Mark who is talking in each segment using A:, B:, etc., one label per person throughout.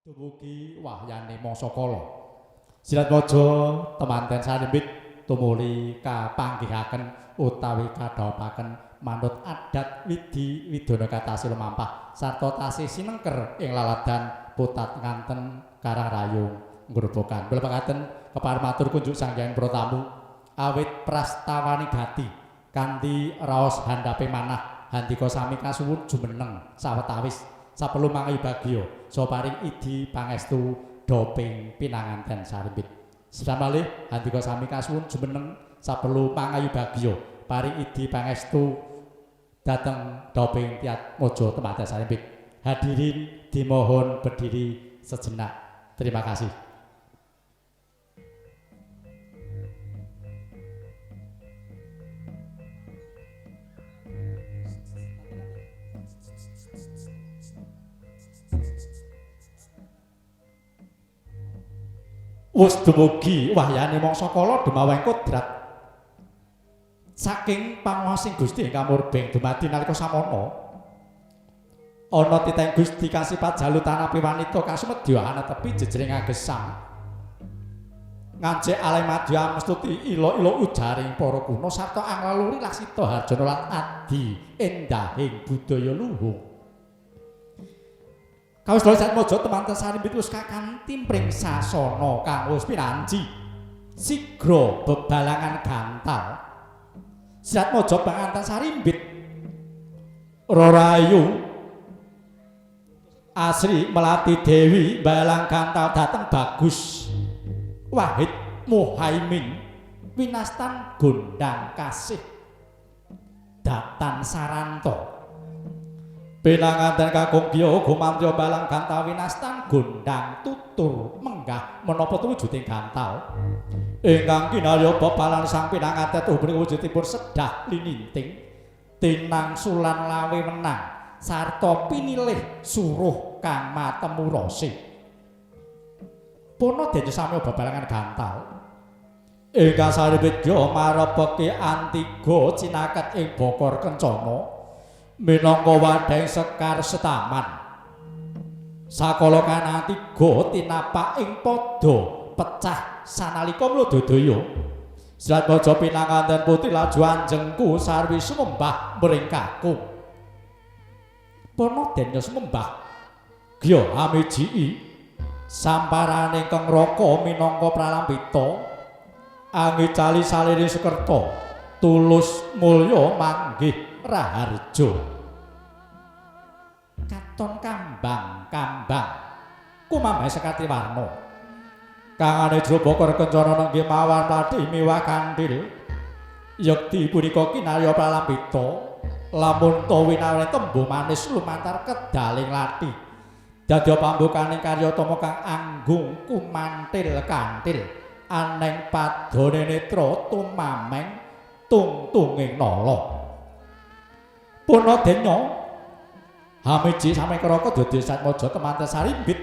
A: Dumugi wahyane mangsa kala. Silatmaja temanten sarimbit tumuli kapanggihaken utawi kadhawuhaken manut adat widi widana katasih lumampah sarta tasih sinengker ing laladan Putat Nganten Karangrayung Grobogan. Kula pakaten kepareng matur kunjuk Sang Hyang Pratamu awit prastawani gati kanthi raos handhape manah handika sami kasuwun jumeneng sawetawis saperlu mangayu bagya saha paring idi pangestu doping pinanganten sarimbit. Sesamalih handika sami kasuwun jumeneng saperlu mangayu bagya paring idi pangestu dhateng doping Tyatmaja temanten sarimbit. Hadirin dimohon berdiri sejenak. Terima kasih. Wus dumugi wahyane mangsa kala dumaweng kodrat saking panguwasing Gusti ingkang murbeng dumadi nalika samana ana titahing Gusti kasipat jalu tanapi wanita kasumedya anetepi jejering agesang ngancik alih madya amestuti ila-ila ujaring para kuna sarta anglaluri laksita harjana lan adi endahing budaya luhung. Kawis dole Satmaja temanten sarimbit wis kakanthi pring sasana kang wis pinanji sigra bebalangan gantal. Satmaja panganten sarimbit Rarayu Asri Melati Dewi balang gantal dateng Bagus Wahid Muhaimin winastan Gondang Kasih Datan Saranto. Pinanganten kakung Gya gumantya balang gantal winastan gondang tutur menggah menapa tuwujuding gantal ingkang kinarya bebalan sang pinanganten tuh punika wujudipun sedah lininting tinang sulan lawe wenang sarta pinilih suruh kang matemu rasi. Purna dene sami bebalangan gantal ingkang saripit Gya marepeki antiga cinaket ing bokor kencana minangka wadhahing sekar setaman. Sakala kanatiga tinapak ing pada pecah sanalika mlododaya. Silatmaja pinanganten putri laju anjengku sarwi sumembah mring kakung. Purna denya sumembah Gya amijii samparane ingkang raka minangka pralampita angicali salire sekerta tulus mulya manggih raharja. Katon kambang-kambang kumambahe sekati warna kangane jero bokor kencana nenggih mawar mlathi miwah kandhil. Yekti punika kinarya pralampita lamun ta winarane tembung manis lumantar kedaling lathi dadya pambukaning karyatama kang anggung kumantil kantil aneng padane netra tumameng tungtunging nala. Purna denya hamiji sami kraka dadi Satmaja temanten sarimbit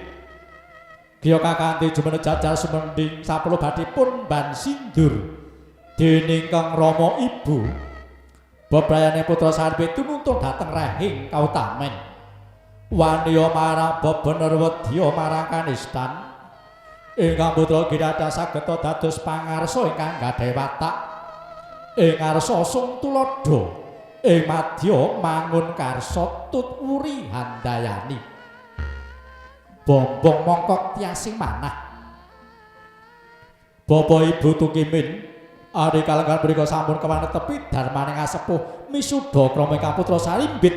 A: Gya kakanthi jumeneng jajar sumending saperlu badhe pun ban sindur dening Kang Rama Ibu bebrayane putra sarimbit tununtun dhateng rahing kautamen waniya marang bebener wedya marang kanistan ingkang putra Girada sageta dados pangarsa ingkang gadhahi watak ing ngarsa sung tuladha ing madya mangun karsa tut wuri handayani bombong mongkok tiasing manah. Bapak Ibu Tukimin ari kalenggan punika sampun kewanetepi darmaning asepuh misuda krama ingkang putra sarimbit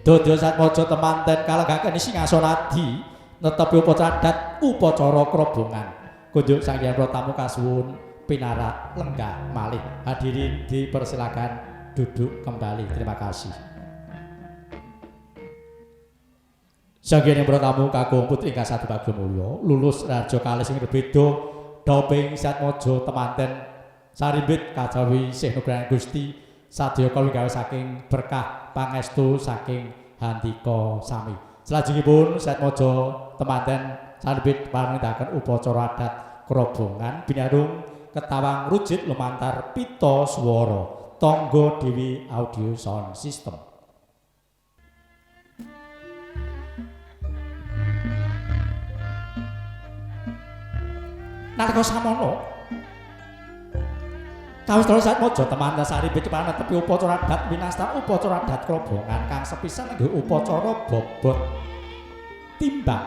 A: dadya Satmaja temanten kalenggaken singasanadi netepi upacara adat upacara krobongan. Kunjuk Sang Hyang Pratamu kasuwun pinarak lenggah malih. Hadirin dipersilakan duduk kembali. Terima kasih. Sang Hyang Pratamu kakung putri ingkang satu bagya mulya lulus raja kalih sing berbeda doping Satmaja temanten sarimbit kajawi sih nugrahan Gusti sadaya kawula saking berkah pangestu saking handika sami. Salajengipun Satmaja temanten sarimbit parindaken upacara adat krobongan binarung ketawang rujit lumantar pita swara Tangga Dewi Audio Sound System. Nalika samono kawistara Satmaja temanten sarimbit netepi upacara adat winastan upacara adat krobongan kang sepisan inggih upacara bobot timbang.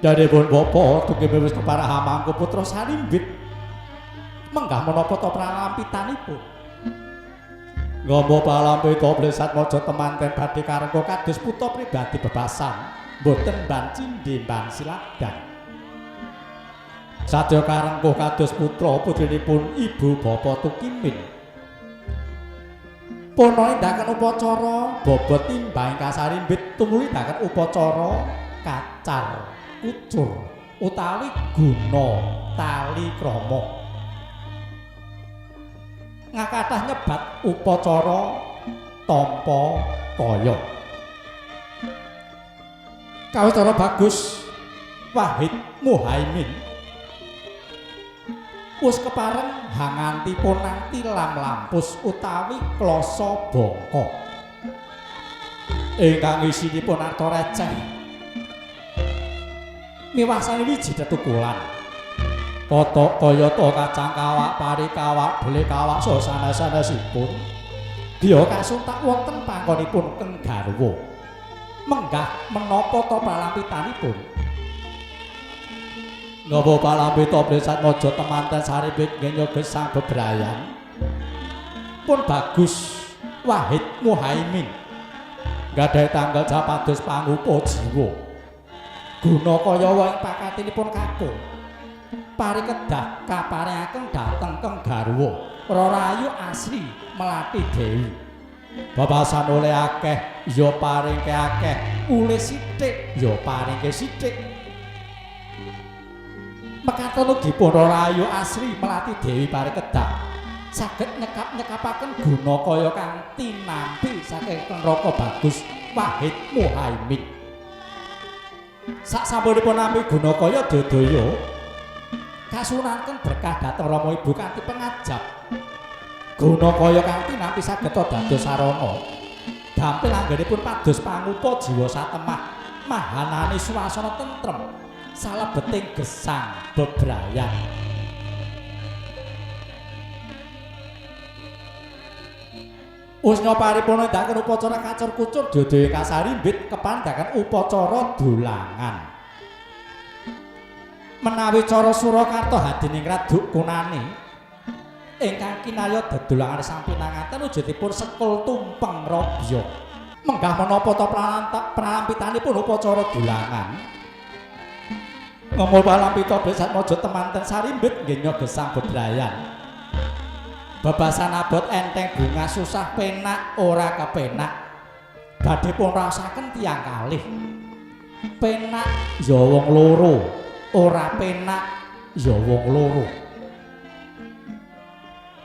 A: Danipun bapa tungge wis keparah mangku putra Sarimbit menggah menapa ta pralampitanipun. Ngombo palampita Satmaja temanten badhe karengga kados putra pribadi bebasan boten ban cindhe ban siladan. Sadya karengkuh kados putra putrinipun ibu bapa Tukimin. Purna nindakaken upacara bobot timbang ingkang sarimbit tumuli nindakaken upacara kacar kucur utawi guna tali krama. Ngakathah nyebat upacara tampa kaya. Kawistara bagus Wahid Muhaimin wis kepareng hanganti ponang tilam lampus utawi klasa bangka ingkang isinipun arta receh miwasane wiji tetukulan kotok kayata kacang kawak pari kawak dele kawak sanes-sanesipun biya kasuntak wonten panggonipun keng garwa menggah menapa ta pralampitanipun. Ngapa palampita Satmaja temanten sarimbit ngenya gesang bebrayan pun bagus Wahid Muhaimin gadhahi tanggal japados pangupa jiwa guna kaya ing pakatinipun kakung pari kedah kaparingaken dhateng keng garwa Rarayu Asri Melati Dewi. Babasan oleh akeh ya paringke akeh, oleh sithik ya paringke sithik. Mekaten ugi pun Rarayu Asri Melati Dewi pari kedah saged nyekap-nyekapaken guna kaya kang tinampi saking neraka bagus Wahid Muhaimin. Sak sampunipun nampi guna kaya dadaya kasunanken berkah dhateng Rama Ibu kanthi pengajap. Guna kaya kang tinampi saged dados sarana gampil anggenipun pados pangupa jiwa satemah mahanane swasana tentrem salebeting gesang bebrayan. Usnya paripurna nindakaken upacara kacur kucur dodol kasarimbit kepandhakan upacara dolangan. Menawi cara Surakarta Hadiningrat dukunane ingkang kinaya dedolangan sang pinanganten wujudipun sekul tumpeng robya. Menggah menapa ta pralampitanipun upacara dolangan. Ngomol palampita Satmaja temanten sarimbit nggih gesang bebrayan. Bebasan abot enteng bunga susah penak ora kepenak. Badhe pun raosaken tiyang kalih. Penak ya wong loro, ora penak ya wong loro.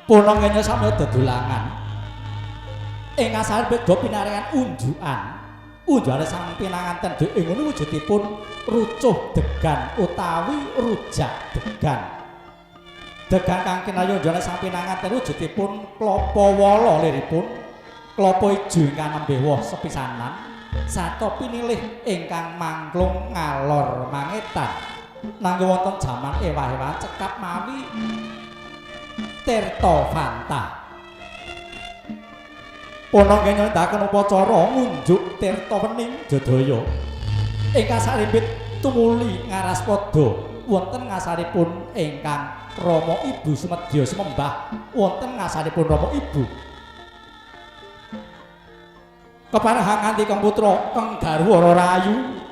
A: Puna ngene samya dedolangan. Ing ngasar beda pinaringan unjukan. Unjukane sang pinanganten ing ngono wujudipun rucuh degan utawi rujak degan. Degan kang kinaya unjukane sang pinanganten wujudipun klapa wala liripun, klapa ijo ingkang nembe woh sepisanan, sarta pinilih ingkang mangklung ngalor mangetan. Nanging wonten jaman ewah-ewahan cekap mawi Tirta Fanta. Puna ngendakaken upacara ngunjuk tirta wening jadaya. Ingkang sarimbit tumuli ngaraspada wonten ngasaripun ingkang Rama Ibu sumedya sumembah wonten ngasaripun Rama Ibu. Keparahan nganti kang putra kang garwa Rarayu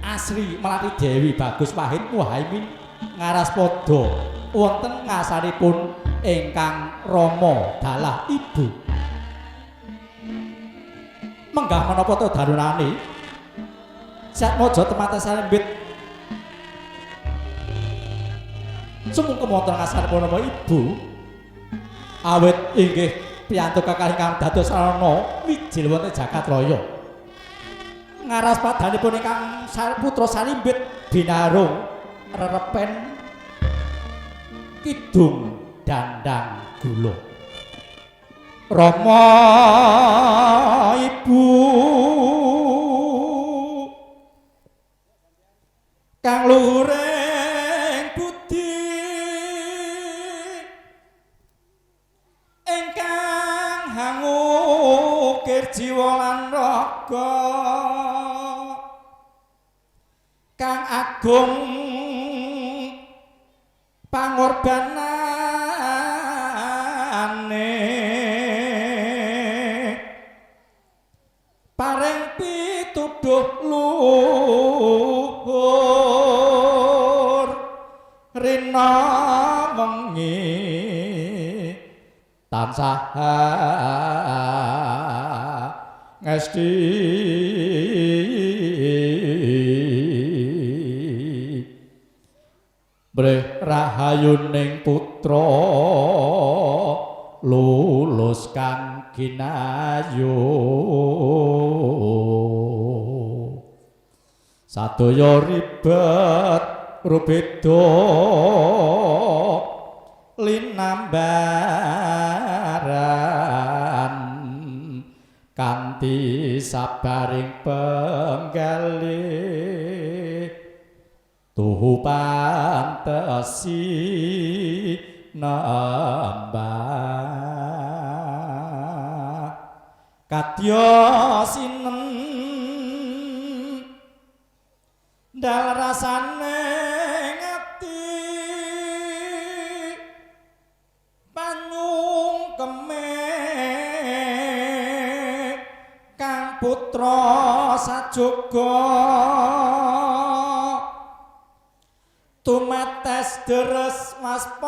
A: Asri Melati Dewi Bagus Wahid Muhaimin ngaraspada wonten ngasaripun ingkang Rama dalah Ibu. Menggah menapa ta darunane? Satmaja temanten sarimbit sumungkem wonten ngasaripun Rama Ibu awit inggih piyantuk kekalih ingkang dados sarana wijil wonten jagat raya. Ngaraspadanipun ingkang putra sarimbit binarung rerepen kidung dandang gula. Rama Ibu kang luhuring Kang agung pangorbanane paring pituduh luhur rina wengi tansah ngesti breh rahayuning putra lulus kang ginayu sadaya ribet rubeda linambaran kanthi sabaring penggalih tuhu pantesi nembah kadya sinen ndal rasane ngati panyungkeme kang putra sajoga tumates deres waspane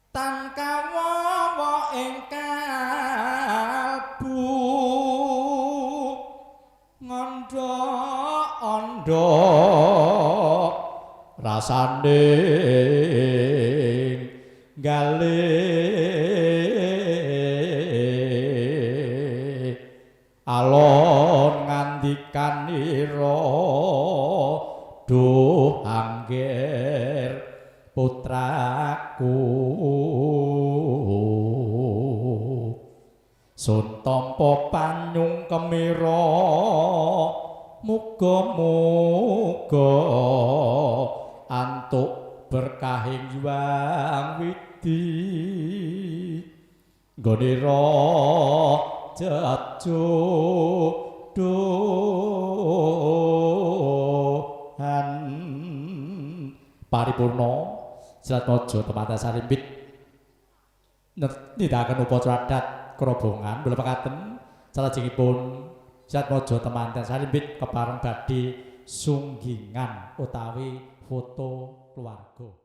A: tan kawawa ing kalbu ngandha-andha rasane galih alon ngandikanira duh angger putraku sun tampa panyungkemira muga-muga antuk berkahing Hyang Widi nggonira jejodohan paripurna Selatmojo temanten sarimbit nindakaken upacara adat krobongan kula pekaten salajengipun Selatmojo temanten sarimbit kepareng badhe sunggingan utawi foto keluarga.